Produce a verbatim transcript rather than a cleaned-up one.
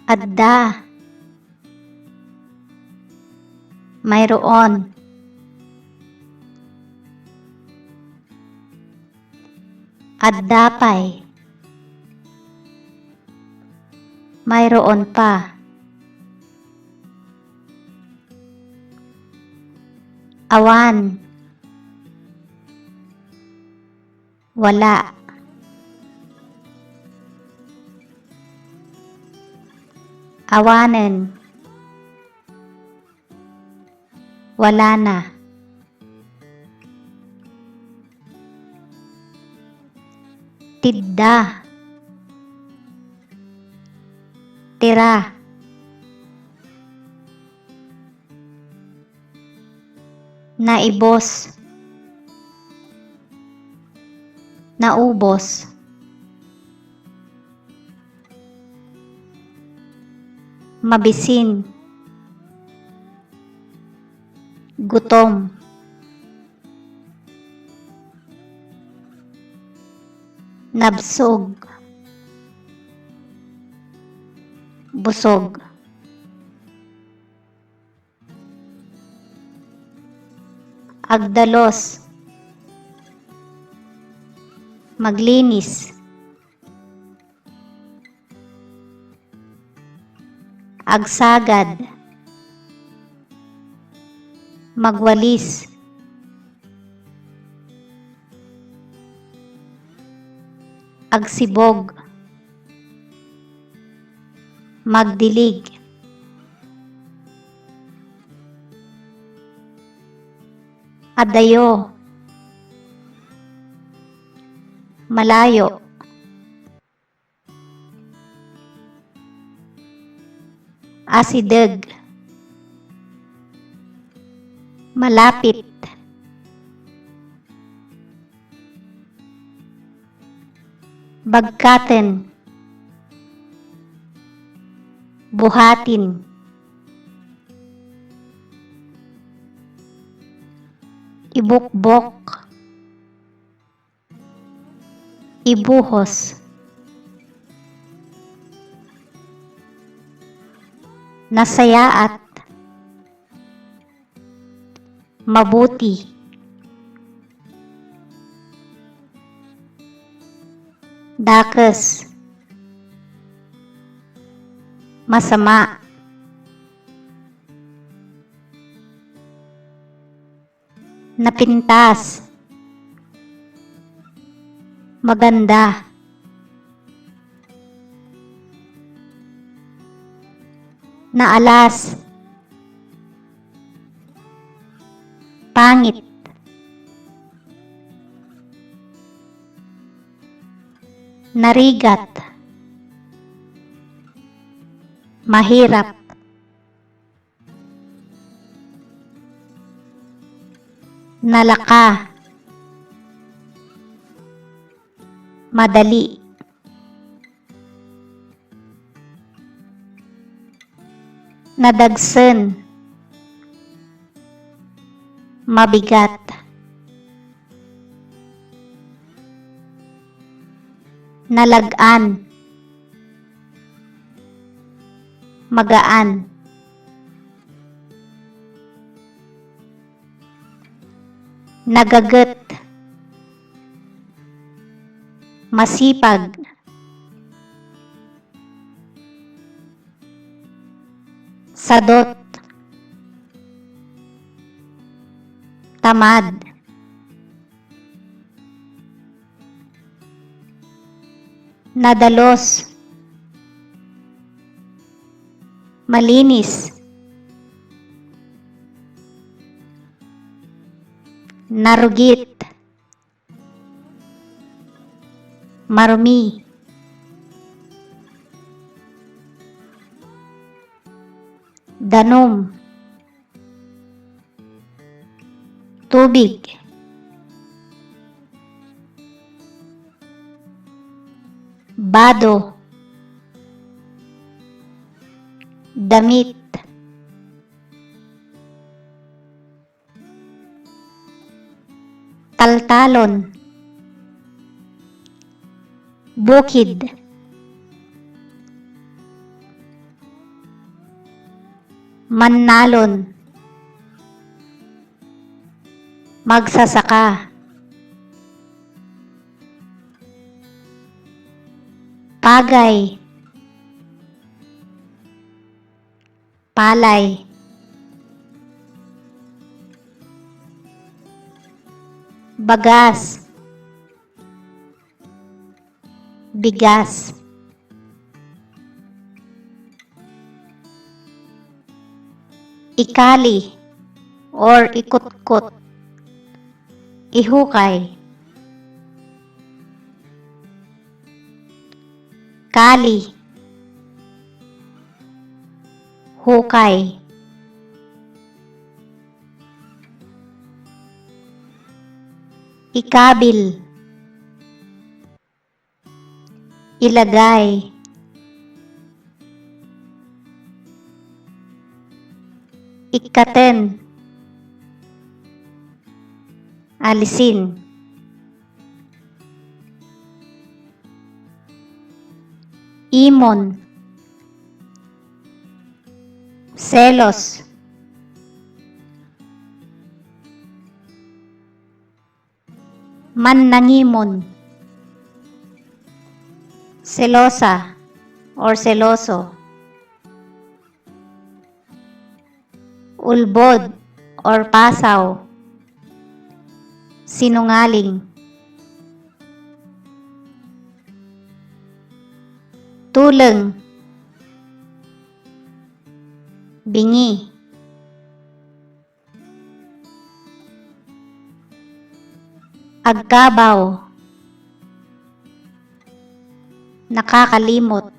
Adda. Mayroon. Adda pay. Mayroon pa. Awan. Wala. Awanen. Wala na. Tidda. Tira. Naibos. Naubos. Mabisin. Gutom. Nabsog. Busog. Agdalos. Maglinis. Agsagad. Magwalis. Agsibog. Magdilig. Adayo. Malayo. Asideg. Malapit. Bagkaten. Buhatin. Ibukbok. Ibuhos. Nasayaat. Mabuti. Dakes. Masama. Napintas. Maganda. Naalas. Pangit. Narigat. Mahirap. Nalaka. Madali. Nadagsen. Mabigat. Nalag-an. Magaan. Nagaget. Masipag. Sadot. Tamad. Nadalos. Malinis. Narugit. Marumi. Danum. Tubig. Bado. Damit. Taltalon. Bukid. Mannalon. Magsasaka. Pagay. Palay. Bagas. Bigas. Ikali or ikutkot. Ihukay. Kali. Hukay. Ikabil. Ilagay. Ikkaten. Alisin. Imon. Selos. Mannangimon. Selosa or seloso. Ulbod or pasaw. Sinungaling. Tuleng. Bingi. Agkabaw. Nakakalimot.